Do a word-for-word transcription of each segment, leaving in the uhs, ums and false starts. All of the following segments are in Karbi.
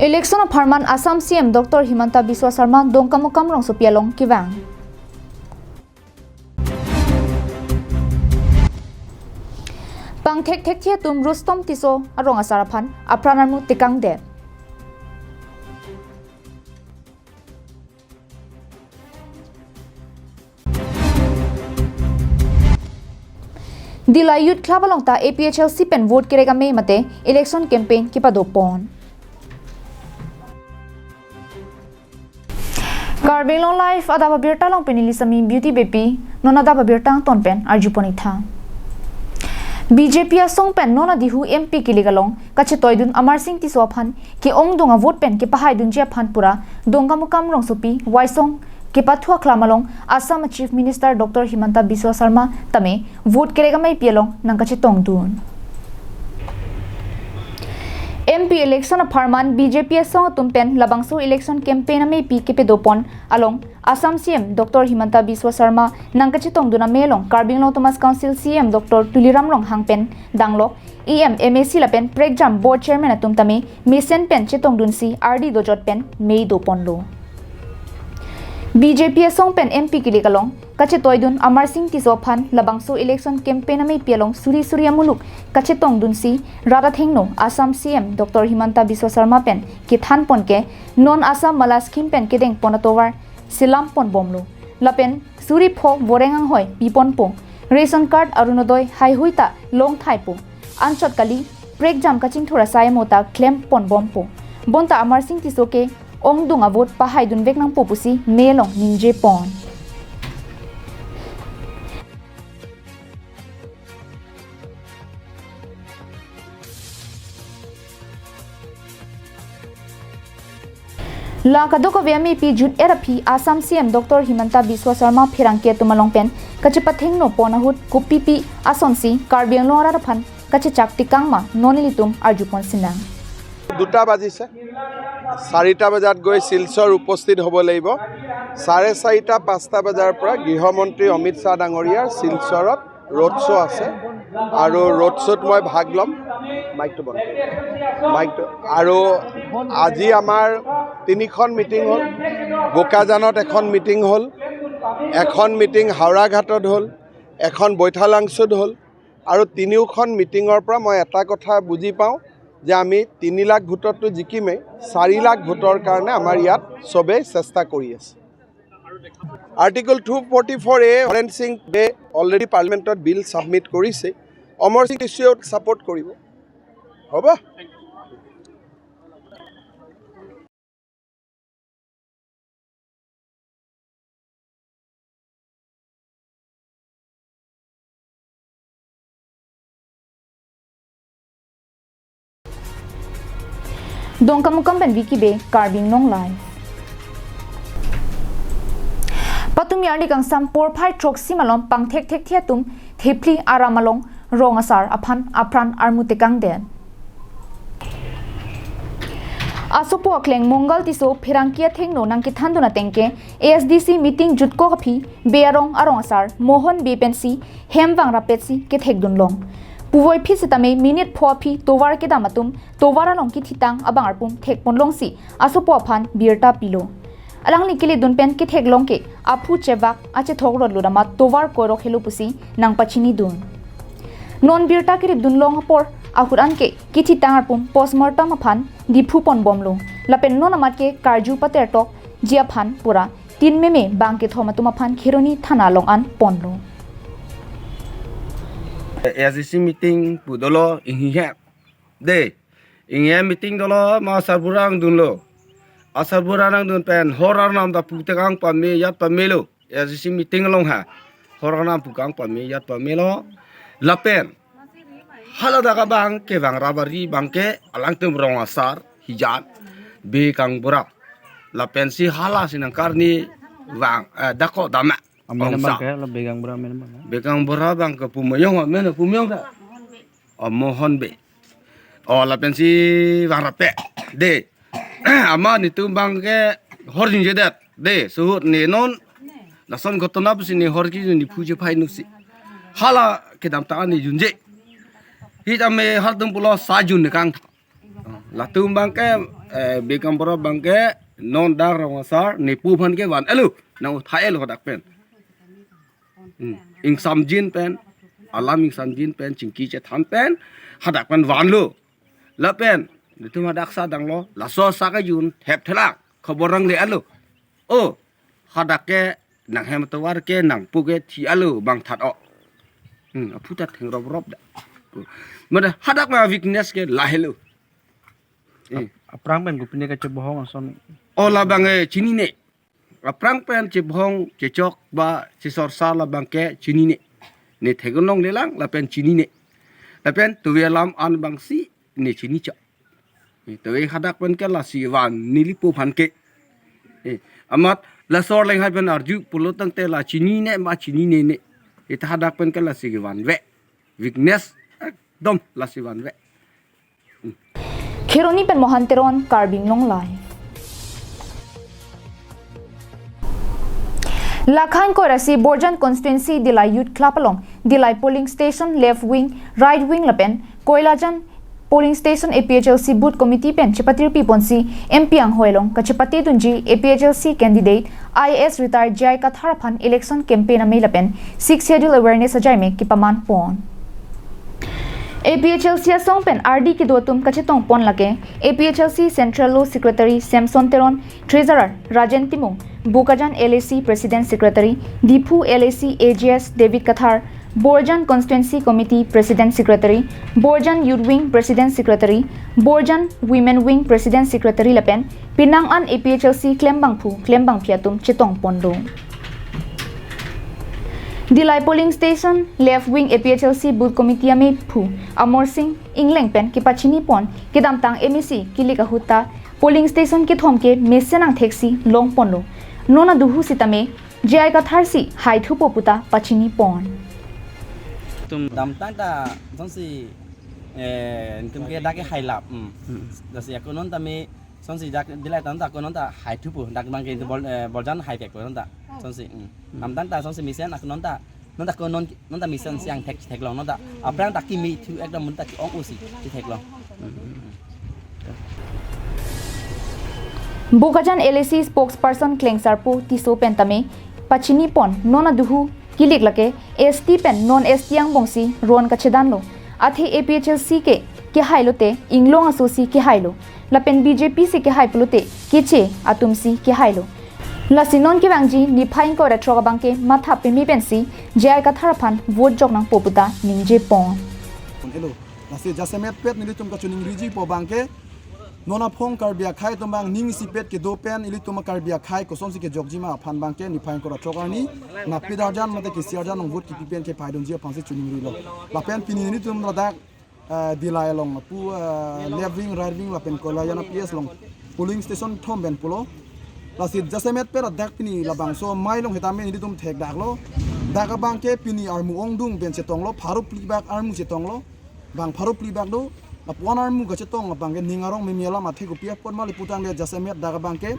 Election apharman Assam C M Doctor Himanta Biswa Sarma Dongkamukam rongsopi along kevang. Pangthekthekji atum Rustom Tisso arong asar aphan apran armu tekangdet. Dillai Youth Club along ta A P H L C pen vote kerek amei mate election campaign kepadopon. Karbi Anglong Live adap abirta along pen neli Sami Beauty Beypi, non adap abirta angton pen arjupon ik tha. B J P asong pen non adihu M P kilik along kachetoidun Amarsing Tisso aphan ke-ongdung avote pen kepahaidunji aphan pura Dongkamukam rongsopi Waisong kepathu aklam along Assam Chief Minister Doctor Himanta Biswa Sarma tame vote kerek ameipi along nangkachetongdun. M P election apharman B J P asong atum pen labangso election campaign ameipi kepadopon along Assam C M Doctor Himanta Biswa Sarma nangkachetongdun amei along Karbi Anglong Autonomous Council C E M Doctor Tuliram Ronghang pen danglok E M, M A C lapen prekjam board chairman atum tame mesen pen chetongdunsi ardi dojot pen mei doponlo. B J P asong pen M P kilik along kachetoidun Amarsing Tisso aphan labangso election campaign ameipi along suri suri amuluk kachetongdunsi rat athengno Assam C M Doctor Himanta Biswa Sarma pen kethanpon ke non Assam Mala scheme pen kedengpon atovar selamponbomlo. Lapen suri pho voreng anghoi piponpo. Ration card Orunodoi haihui ta longthaipo. Anchot kali prekjam kachingthur asai amo ta klemponbompo. Bonta Amarsing Tisso ke-ongdung avote pahaidunvek nangpo pusi mei along ningjepon. La kadokave ameipi jut-et aphi Assam C M Doctor Himanta Biswa Sarma pherangke atum along pen kachepathengno pon ahut kopipi asonsi Karbi Anglong arat aphan kachechak tekang ma non ilitum arjupon sinang. দুটা বাজিছে, চাৰিটা বজাত গৈ শিলচৰ উপস্থিত হ'ব লাগিব। চাৰে চাৰিটা পাঁচটা বজাৰ পৰা গৃহমন্ত্ৰী অমিত শ্বাহ ডাঙৰীয়াৰ শিলচৰত ৰোড শ্ব' আছে আৰু ৰোড শ্ব'ত মই ভাগ ল'ম। মাইকটো বন্ধ কৰি দিয়া। মাইকটো আৰু আজি আমাৰ তিনিখন মিটিং হ'ল। বোকাজানত এখন মিটিং হ'ল, এখন মিটিং হাওৰাঘাটত হ'ল, এখন বৈঠালাংচুত হ'ল আৰু তিনিওখন মিটিঙৰ পৰা মই এটা কথা বুজি পাওঁ যে আমি তিনি লাখ ভোটততো জিকিমেই, চাৰি লাখ ভোটৰ কাৰণে আমাৰ ইয়াত চবেই চেষ্টা কৰি আছে। আৰ্টিকল টু ফৰ্টি ফ'ৰ এ, হৰেণ সিং বে অলৰেডি পাৰ্লিমেণ্টত বিল ছাবমিট কৰিছে, অমৰ সিং তিছোৱেও ছাপোৰ্ট কৰিব। হ'ব? Dongkamukam pen Vicky Bey, Karbi Anglong Live. Patumi arni kangsam porphai throksi malom pangthekthekji atum Thepli aram along rong asar aphan apran armu tekangdet. Asopo akleng Mongal Tisso pherangke athengno nangkethandun ateng ke A S D C meeting jutkok aphi Bey arong arong asar Mohon Bey pensi hem vangrapetsi kethekdunlong. Puvoiphit sitame minute pho aphi tovar kedam atum tovar along kithitang abang arpum thekponlongsi asopo aphan birta pilo. Alangli kelidun pen ketheklong ke aphu chevak achethok rotlo damat tovar koirok helo pusi nangpachinidun. Non birta keripdunlong apor ahut anke kithitang arpum postmortem aphan Diphu ponbomlo. Lapen non amat ke karju patertokji aphan pura tin meme bang kethom atum aphan Kheroni thana along an ponlo. A S D C meeting pu dolo inghi he. De, inghe meeting dolo ma asarbura nangdunlo. Asarbura nangdun pen hor arnam ta pu tekang pame yat pamelo. A S D C meeting along ha. Hor arnam pu kang pame yat pamelo. Lapen hala dak abang ke vangrap ari abang ke alangtum rong asar hijan Bey Kangbura. Lapensi hala si nangkarni vang, eh, dako dama. Amen Ongsa. Abang ke lo Bey Kangbura amen abang ke. Bey Kangbura abang ke pu meyong, amen pu meyong ta. Oh, Mohon Bey. Oh, lapensi vangrape. De. Amat netum abang ke hor jinjedet. De, suhut ne non. Lason ghotona pusi ne hor kejun Diphu chephai nusi. Hala kedamtang ne junje. Hi tame halatum pulo sa jun ne kang. Latum abangke, eh, Bikram Bora abangke non dak rong asar nepu aphan ke van-elo, nang uthai-elo hadak pen. Hmm. Ingsamjin pen, alam ingsamjin pen, chingki chethan pen, hadak pen vanlo. Lapen, netum hadak sa danglo, laso sa kejun, thep thelang, khobor nangle-elo. O, hadak ke nanghem tovar ke nangpu ke thi-elo bang that o. Hmm, aphuta thengrop rop da. Mada hadak ma weakness ke lahelo. Eh. Ap-, aphrang pen kopine kachebohong ason. O labang eh chinine. Aphrang pen chebohong chechok ba chesorsa labang ke chinine. Ne theklonglelang lapen chinine. Lapen tuve alam an abangsi ne chinichok. Eh, tuve hadak pen ke lasi van nelipo aphan ke. Eh, amat laso arleng hai pen arju pulo tangte la chinine ma chininene. Ita hadak pen ke lasi vanve. Weakness ekdom lasi vanve. Kheroni pen Mohan Teron, Karbi Anglong Live. Lakha ingkoi ra isi Borjan Constituency Dillai Youth Club along Dillai Polling Station Left Wing, Right Wing lapen Koilajan Polling Station A P H L C Booth Committee pen chepatirpi ponsi M P anghoi along kachepate dunji A P H L C candidate I A S retired J I Kathar aphan election campaign amei lapen Sixth Schedule awareness ajaimek kepaman pon. A P H L C asong pen ardi kedo atum kachetong pon lake A P H L C Central Law Secretary Samson Teron, Treasurer Rajen Timung, Bokajan L A C President Secretary, Diphu L A C A G S David Kathar, Borjan Constituency Committee President Secretary, Borjan Youth Wing President Secretary, Borjan Women Wing President Secretary lapen penang an A P H L C klembangphu klembangphi atum chetong ponlo. Dillai Polling Station Left Wing A P H L C Booth Committee ameiphu Amor Singh Ingleng pen kepachini pon kedamtang M A C kilik ahut ta polling station kethom ke mesen angthek si long ponlo. Non aduhu sitame J I Kathar si hai thupo puta pachini pon. Tum damtang ta sonsi, eh, tum ke dak ke hai lap. Hmm. Hmm. Lasi ako non tame sonsi dak Dillai tang ta ako non ta hai thupo, dak abang ke Bor-, eh, Borjan hai pek non ta. Sonsi, hmm. Hmm. Damtang ta sonsi mesen ako non ta, non ta ako non, non ta mesen si angthek theklong non ta. Aphrang ta kimi thu ekdom non ta ke-ong-o si theklong. Bokajan L A C spokesperson Klengsarpo Tisso pen tame pachini pon non aduhu kilik lake S T pen non S T angbong si ron kachedanlo. Athe A P H L C ke kehailo te inglong aso si kehailo. Lapen B J P si kehai pulote keche atum si kehailo. Lasi non kevangji niphai ingkoi ra throk abang ke matha peme pensi J I Kathar aphan vote jok nangpo puta ningje pon. Hello. Lasi jasemet pet nelitum kachiningriji pu abang ke, non aphong Karbi akhei atum abang ning isipet kedo pen ilitum Karbi akhei kosonsi kejokji ma aphan abang ke niphai ingkoi ra throk arni, Napit Arjan mate K C Arjan along vote kipi pen kepaidunji aphansi chiningrilo. Lapen pini nelitum ladak, eh, Dillai along pu, eh, Left Wing, Right Wing lapen Koilajan P S along polling station thom pen pulo. Lasi jasemet pet ladak pini labangso amei along sitame nelitum thekdaklo. Dak abang ke pini armu ongdung pen chetonglo, pharo phli bak armu chetonglo. Bang pharo phli bak do, lapu-an armu kachetong abang ke ning arong meme alam athe kopi apot ma lapu tangte jasemet dak abang ke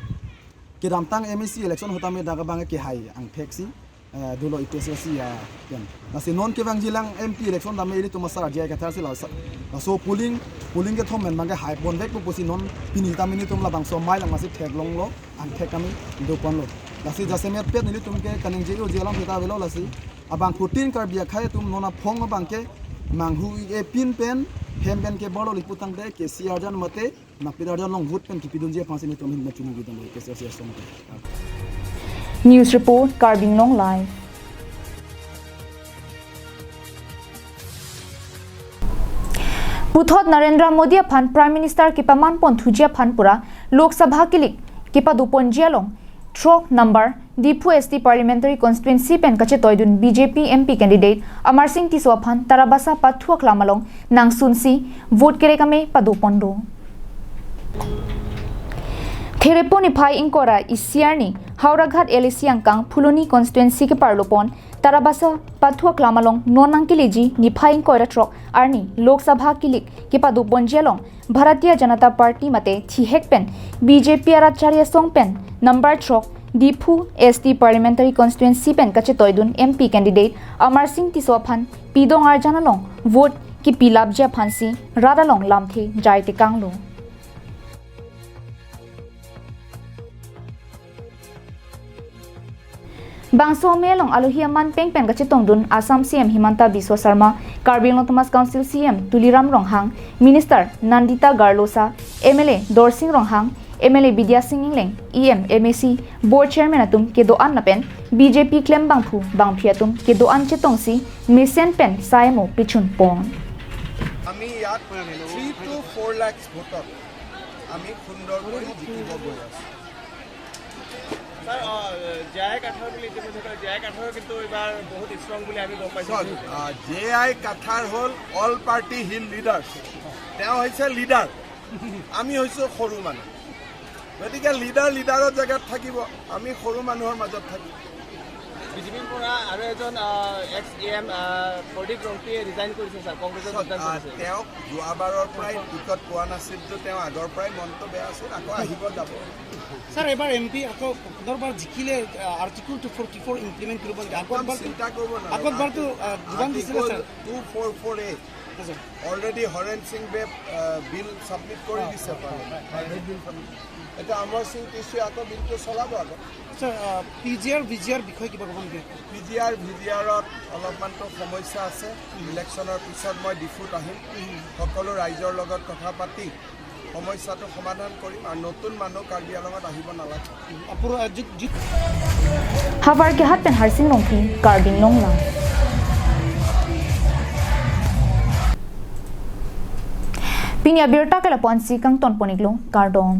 kedamtang M A C election ahut tame dak abang ke kehai angthek si, eh, dolo A P H L C ya pen. Lasi non kevangji lang M P election tame ilitum asar J I Kathar si la sa-, laso polling, polling kethom pen abang ke hai ponvekpo pusi non pini tame nelitum labangso amei along masi theklonglo, angthek tame do ponlo. Lasi jasemet pet nelitum ke kaningje-o ji alam seta avelo lasi. Abang fourteen Karbi akhei atum non aphong abang ke manghu-ik-e pin pen hem pen kebarlo lapu tangte K C Arjan mate Napit Arjan along vote pen kipidunji aphansi nelitum ahin chiningriji dam K C R C asong. News report, Karbi Anglong Live. Puthot Narendra Modi aphan Prime Minister kepaman pon thuji aphan pura Lok Sabha kilik kepado ponji along throk number Diphu S T Parliamentary Constituency pen kachetoidun B J P M P candidate Amarsing Tisso aphan Tarabasa pathu aklam along nangsunsi vote kerek amei pado ponlo. Therepo niphai ingkoi ra isi arni Howraghat L A C angkang Phuloni constituency keparlo pon Tarabasa pathu aklam along non nangkeleji niphai ingkoi ra throk arni Lok Sabha kilik kepado ponji along Bharatiya Janata Party mate thihek pen B J P arat chari asong pen number throk Diphu S T Parliamentary Constituency pen kachetoidun M P candidate Amarsing Tisso aphan pidong arjan along vote kipilapji aphansi rat along lamthe jai tekanglo. Bangso amei along alohi aman pengpen kachetongdun Assam C M Himanta Biswa Sarma, Karbi Anglong Autonomous Council C M Tuliram Ronghang, Minister Nandita Garlosa, M L A Dorsing Ronghang, M L A Bidya Sing Engleng, E M, M A C, Board Chairman atum kedo-an lapen B J P klembangphu bangphi atum kedo-an chetongsi mesen pen sai amo pichun pon. আমি ইয়াত three two four lakh ভোটত আমি সুন্দৰকৈ জিকিব গৈ আছোঁ। Sir, J I Kathar বুলি ইতিমধ্যে কয়, জে আই কাথাৰ কিন্তু এইবাৰ বহুত ষ্ট্ৰং বুলি আমি গম পাইছোঁ। চাওক, জে আই কাথাৰ হ'ল অল পাৰ্টি হিল লিডাৰ্ছ। তেওঁ হৈছে লিডাৰ, আমি হৈছোঁ সৰু মানুহ। গতিকে লিডাৰ লিডাৰৰ জেগাত থাকিব, আমি সৰু মানুহৰ মাজত থাকিম। বিজেপিৰ পৰা আৰু এজন এক্স এ এম প্ৰদীপ ৰংপিয়ে ৰিজাইন কৰিছে ছাৰ, কংগ্ৰেছত যোগদান আহ, কৰিছে। তেওঁক যোৱাবাৰৰ পৰাই টিকট পোৱা নাছিল যে তেওঁ আগৰ পৰাই মনটো বেয়া আছিল, আকৌ আহিব যাব। ছাৰ, এবাৰ এম পি আকৌ পুনৰবাৰ জিকিলে article two forty four implement কৰিব নেকি? আগত একদম বাৰ চিন্তা কৰিব আগত বাৰটো আহ, যোগান দিছিলে ছাৰ। টু ফ'ৰ ফ'ৰ এ আচ্ছা। অলৰেডি হৰেণ সিং বে বিল ছাবমিট কৰি দিছে পাৰ্লিমেণ্ট। এতিয়া অমৰ সিং টিচুৱে আকৌ বিলটো চলাব আকৌ। Sir, P G R V G R বিষয়ে কিবা ক'ব নেকি? পি জি আৰ ভি জি আৰত অলপমানতো সমস্যা আছে। ইলেকশ্যনৰ পিছত মই ডিফুত আহিম, সকলো ৰাইজৰ লগত কথা পাতি সমস্যাটো সমাধান কৰিম আৰু নতুন মানুহ কাৰ্বি আংলঙত আহিব নালাগে। পুৰ- আহ, যু- যু- Havar kehat pen Harsing Rongpi, Karbi Anglong Live. Pini abirta ke lapu-ansi kangton pon-iklo, kardom.